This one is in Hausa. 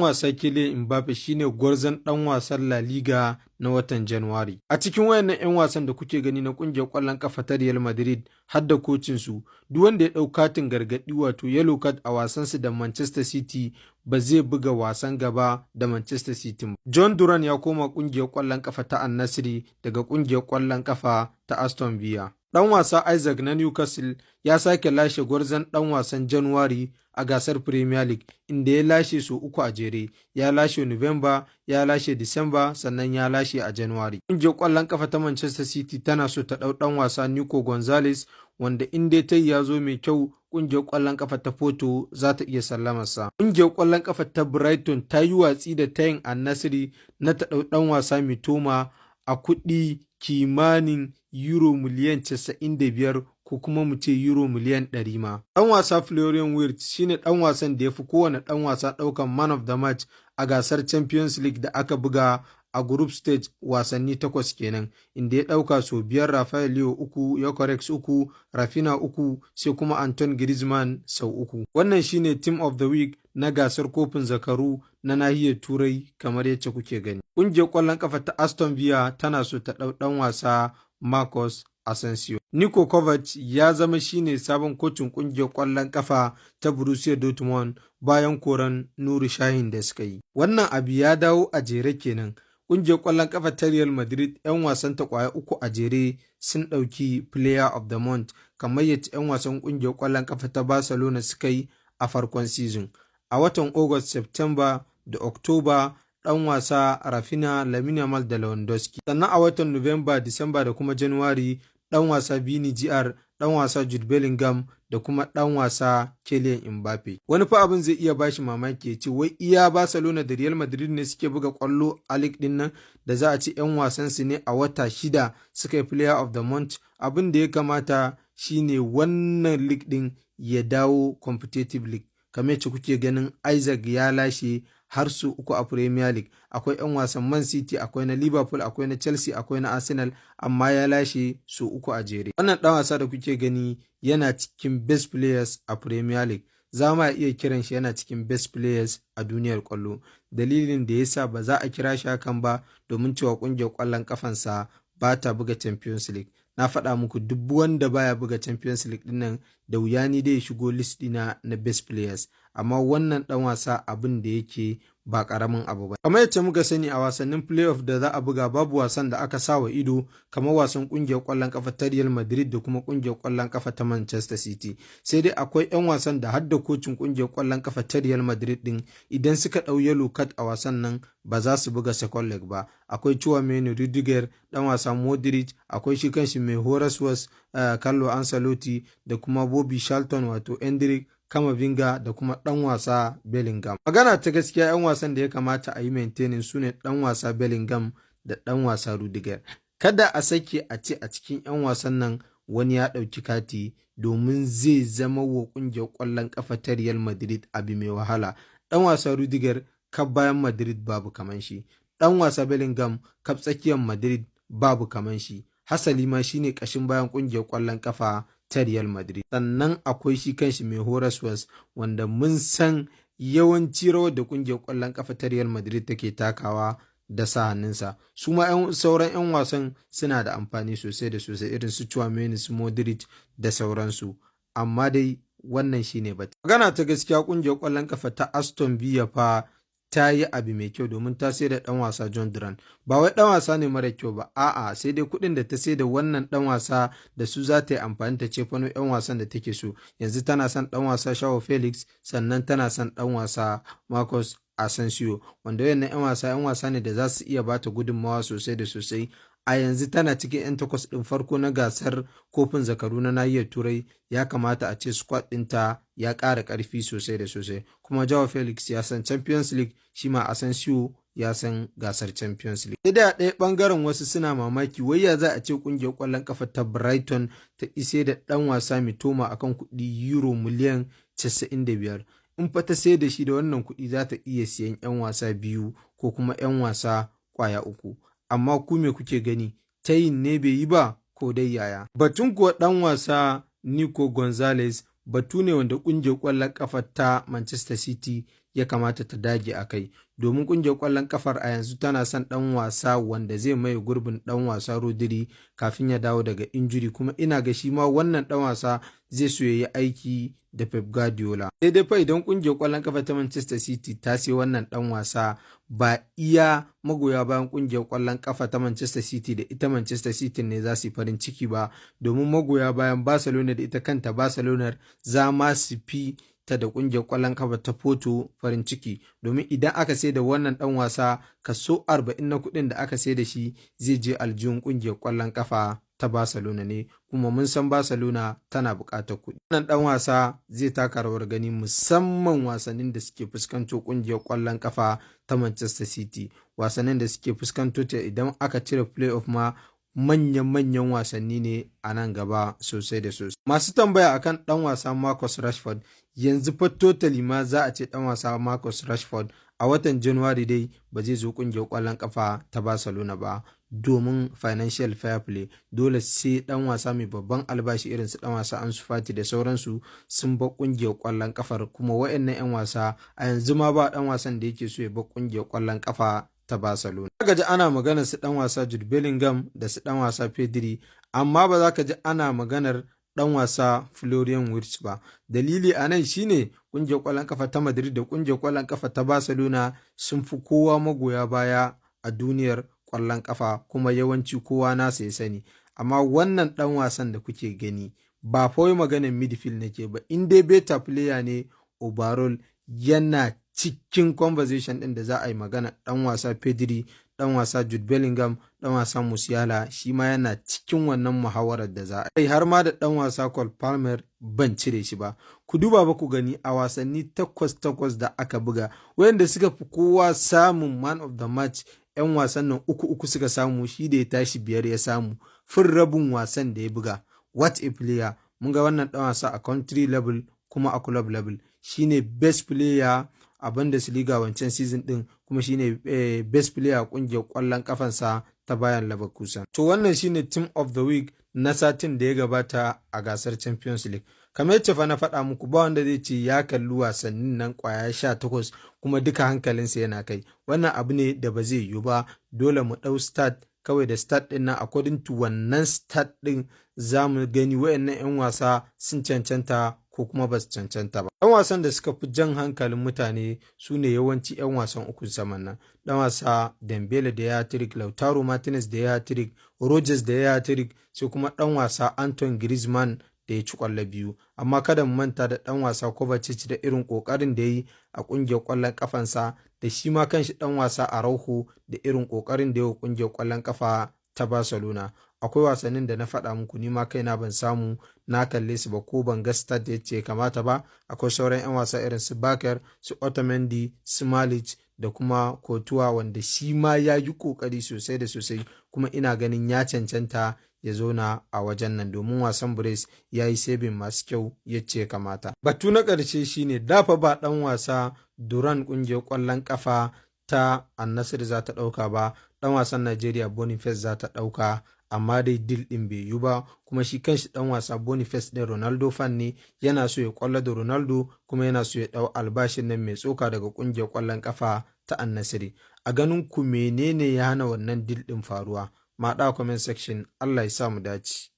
Wasa Kylian Mbappe shine gwarzon ɗan wasan La Liga na watan Januwari. A cikin wayannan 'yan wasan da kuke gani na ƙungiyar ƙwallon ƙafa ta Real Madrid, har da kocinsu, duk wanda ya ɗau katin gargaɗi, wato yellow card, a wasansu da Manchester City, ba zai buga wasan gaba da Manchester City ba. Jhon Duran ya koma ƙungiyar ƙwallon ƙafa ta Al-Nassr daga ƙungiyar ƙwallon ƙafa ta Aston Villa. Ɗan wasa Isak na Newcastle ya sake lashe gwarzon ɗan wasan Januwari a gasar Premier League, inda ya lashe sau uku a jere. Ya lashe Nuwamba, ya lashe Disamba, sannan ya lashe a Januwari. Ƙungiyar ƙwallon ƙafa ta Manchester City tana so ta ɗau ɗan wasa Nico Gonzalez, wanda in dai tayi ya zo mai kyau, ƙungiyar ƙwallon ƙafa ta Porto za ta iya sallamarsa. Ƙungiyar ƙwallon ƙafa ta Brighton ta yi watsi da tayin Al-Nassr na ta ɗau ɗan wasa Mitoma a kuɗi kimanin euro miliyan 95, ko kuma mu ce euro miliyan 100 ma. Ɗan wasa Florian Wirtz shine ɗan wasan da ya fi kowane ɗan wasa ɗaukan man of the match a gasar Champions League da aka buga a group stage, wasanni takwas kenan, inda ya ɗauka sau biyar: Rafael Leao uku, Gyökeres uku, Raphinha uku, sai kuma Antoine Griezmann sau uku. Wannan shine team of the week na gasar kofin zakaru na nahiyar Turai kamar yacce kuke gani. Ƙungiyar ƙwallon ƙafa ta Aston Villa tana so ta ɗau ɗan wasa Marcos Asensio. Niko Kovac ya zama shine sabon kocin ƙungiyar ƙwallon ƙafa ta Borussia Dortmund bayan koran Nuri Sahin da suka yi. Wannan abu ya dawo a jere kenan. Ƙungiyar ƙwallon ƙafa ta Real Madrid, 'yan wasan ta ƙwaya uku a jere sun ɗauki Player of the Month, kamar yadda 'yan wasan ƙungiyar ƙwallon ƙafa ta Barcelona suka yi a farkon season. A watan August, September da October, ɗan wasa Raphinha, Lamine Yamal da Lewandowski. Sannan a watan Nuwamba, Disamba da kuma January, ɗan wasa Vini Jr, ɗan wasa Jude Bellingham da kuma ɗan wasa Kylian Mbappe. Wani fa abin zai iya bashi mamaki, ya ce wai iya Barcelona da Real Madrid ne suke buga ƙwallo a league ɗin nan da za a ci 'yan wasan su ne a wata 6 suka yi Player of the Month? Abin da ya kamata shine wannan league ɗin ya dawo competitive league. Kamar yacce kuke ganin Isak ya lashe har su uku a Premier League. Akwai 'yan wasan Man City, akwai na Liverpool, akwai na Chelsea, akwai na Arsenal, amma ya lashe su uku a jere. Wannan ɗan wasa da kuke gani yana cikin best players a Premier League. Za ma iya kiran shi yana cikin best players a duniyar ƙwallo. Dalilin da ya sa ba za a kira shi hakan ba, domin cewa ƙungiyar ƙwallon ƙafansa ba ta buga Champions League. Na faɗa muku, duk wanda baya buga Champions League ɗin nan, da wuya ni dai ya shigo list ɗina na best players. Amma wannan ɗan wasa, abin da yake ba ƙaramin abu ba. Kamar yacce muka sani, a wasannin playoff da za a buga, babu wasan da aka sa wa ido kamar wasan ƙungiyar ƙwallon ƙafa ta Real Madrid da kuma ƙungiyar ƙwallon ƙafa ta Manchester City. Sai dai akwai 'yan wasan da har da kocin ƙungiyar ƙwallon ƙafa ta Real Madrid ɗin, idan suka ɗau yellow card a wasan nan, ba za su buga second leg ba. Akwai Tchouameni, Rudiger, ɗan wasa Modric, akwai shi kanshi mai horaswas Carlo Ancelotti, da kuma Bobby Charlton, wato Endrick, Camavinga da kuma ɗan wasa Bellingham. Magana ta gaskiya, 'yan wasan da ya kamata a yi maintaining su ne ɗan wasa Bellingham da ɗan wasa Rudiger. Kada a sake a ce a cikin 'yan wasan nan wani ya ɗauki kati, domin zai zama wa ƙungiyar ƙwallon ƙafa ta Real Madrid abu mai wahala. Ɗan wasa Rudiger, kaf bayan Madrid babu kaman shi. Ɗan wasa Bellingham, kaf tsakiyar Madrid babu kaman shi. Hasali ma shine ƙashin bayan ƙungiyar ƙwallon ƙafa ta Real Madrid. Sannan akwai shi kanshi mai horaswas, wanda mun san yawanci rawar da ƙungiyar ƙwallon ƙafa ta Real Madrid take takawa da sa hannunsa. Su ma sauran 'yan wasan suna da amfani sosai da sosai, irin su Tchouameni, su Modric da sauransu. Amma dai wannan shine batu. Magana ta gaskiya, ƙungiyar ƙwallon ƙafa ta Aston Villa fa ta yi abu mai kyau, domin ta sai da ɗan wasa Jhon Duran. Ba wai ɗan wasa ne mara kyau ba, a'a, sai dai kuɗin da ta sai da wannan ɗan wasa da su, za ta yi amfani ta cefano 'yan wasan da take so. Yanzu tana son ɗan wasa Joao Felix, sannan tana son ɗan wasa Marcos Asensio, wanda wayannan 'yan wasa ne da za su iya bata gudunmawa sosai da sosai. A yanzu tana cikin 'yan takwas ɗin farko na gasar kofin zakaru na nahiyar Turai. Ya kamata a ce squad ɗinta ya ƙara ƙarfi sosai da sosai. Kuma Joao Felix ya san Champions League, shi ma Asensio ya san gasar Champions League. Sai da a ɗaya ɓangaren, wasu suna mamaki, wai ya za a ce ƙungiyar ƙwallon ƙafa ta Brighton ta ise da ɗan wasa Mitoma akan kuɗi euro miliyan 95? In fa ta sai da shi da wannan kuɗi, za ta iya siyan 'yan wasa biyu ko kuma 'yan wasa ƙwaya uku. Amma ku me kuke gani? Tayin ne bai yi ba, ko dai yaya? Batun kuwa ɗan wasa Nico Gonzalez, batu ne wanda ƙungiyar ƙwallon ƙafa ta Manchester City ya kamata ta dage a kai, domin kungiyar kwallon kafar a yanzu tana son dan wasa wanda zai maye gurbin dan wasa Rodri kafin ya dawo daga injury, kuma ina ga shi ma wannan dan wasa zai so ya yi aiki da Pep Guardiola. Sai dai fa idan kungiyar kwallon kafa ta Manchester City ta sai wannan dan wasa, ba iya magoya bayan kungiyar kwallon kafa ta Manchester City da ita Manchester City ne za su yi farin ciki ba, domin magoya bayan Barcelona da ita kanta Barcelona za ma su fi ta da kungiyar kwallon kafa ta Porto farin ciki, domin idan aka sai da wannan dan wasa, kaso 40 na kuɗin da aka sai da shi zai je aljihun kungiyar kwallon kafa ta Barcelona ne, kuma mun san Barcelona tana buƙatar kuɗi. Wannan dan wasa zai taka rawar gani, musamman wasannin da suke fuskanto kungiyar kwallon kafa ta Manchester City. Wasannin da suke fuskanto ta, idan aka cire playoff ma, manyan-manyan wasanni ne a nan gaba sosai da sosai. Masu tambaya akan dan wasa Marcus Rashford, yanzu fa totally ma za a ce dan wasa Marcus Rashford a watan January dai ba zai zo kungiyar kwallon kafa ta Barcelona ba, domin financial fair play dole sai dan wasa mai babban albashi irin su dan wasa Ansu Fati da sauransu sun bar kungiyar kwallon kafar. Kuma wayannan 'yan wasa, a yanzu ma ba dan wasan da yake so ya bar kungiyar kwallon kafa ta Barcelona. Ka ji ana maganar su dan wasa Jude Bellingham da su dan wasa Pedri, amma ba za ka ji ana maganar dan wasa Florian Wirtz ba. Dalili a nan shine kungiyar kwallon kafa ta Madrid da kungiyar kwallon kafa ta Barcelona sun fi kowa magoya baya a duniyar kwallon kafa, kuma yawanci kowa nasa ya sani. Amma wannan dan wasan da kuke gani, ba fa wai maganar midfield nake ba, in dai better player ne overall, yana cikin conversation ɗin da za a yi magana ɗan wasa Pedri, ɗan wasa Jude Bellingham, ɗan wasa Musiala, shi ma yana cikin wannan muhawarar da za a yi, har ma da ɗan wasa Cole Palmer ban cire shi ba. Ku duba ba ku gani, a wasanni takwas takwas da aka buga, wayanda suka fi kowa samun man of the match, 'yan wasan nan uku uku suka samu, shi da ya tashi biyar ya samu, fin rabin wasan da ya buga. What a player! Mun ga wannan ɗan wasa a country level kuma a club level shine best player a Bundesliga wancan season din, kuma shine best player a kungiyar kwallon kafansa ta Bayer Leverkusen. To, wannan shine team of the week na satin da ya gabata a gasar Champions League. Kamar yacce fa na faɗa muku, ba wanda zai ce ya kalli wasannin nan kwaya 18 kuma duka hankalinsa yana kai. Wannan abu ne da ba zai yiwu ba. Dole mu ɗau stat kawai, da stat ɗin nan, according to wannan stat ɗin za mu gani wayannan 'yan wasa sun cancanta ko kuma ba su cancanta ba. 'Yan wasan da suka fi jan hankalin mutane su ne yawanci 'yan wasan uku saman nan. Ɗan wasa Dembele da ya hat-trick, Lautaro Martinez da ya hat-trick, Rogers da ya hat-trick, sai kuma ɗan wasa Antoine Griezmann da ya ci ƙwallo biyu. Amma kada mu manta da ɗan wasa Kovacic da irin ƙoƙarin da ya yi a ƙungiyar ƙwallon ƙafansa, da shi ma kanshi ɗan wasa Araujo da irin ƙoƙarin da ya yi ƙungiyar ƙwallon ƙafa ta Barcelona. Akwai wasannin da na faɗa muku ni ma kaina ban samu na kalle su ba, ko ban ga stat yacce ya kamata ba. Akwai sauran 'yan wasa irin su Bakker, su Otamendi, su Malic da kuma Courtois, wanda shi ma ya yi ƙoƙari sosai da sosai, kuma ina ganin ya cancanta ya zauna a wajen nan, domin wasan Brest ya yi saving masu kyau yacce ya kamata. Batu na ƙarshe shine dafa ba ɗan wasa Duran ƙungiyar ƙwallon ƙafa ta Al-Nassr za ta ɗauka ba, ɗan wasan Najeriya Boniface za ta ɗauka, amma dai deal ɗin bai yiwu ba. Kuma shi kanshi ɗan wasa Boniface ɗin Ronaldo fan ne, yana so ya ƙwallo da Ronaldo, kuma yana so ya ɗau albashin nan mai tsoka daga ƙungiyar ƙwallon ƙafa ta Al-Nassr. A ganin ku, menene ya hana wannan deal ɗin faruwa? Ma comment section. Allah ya sa mu dace.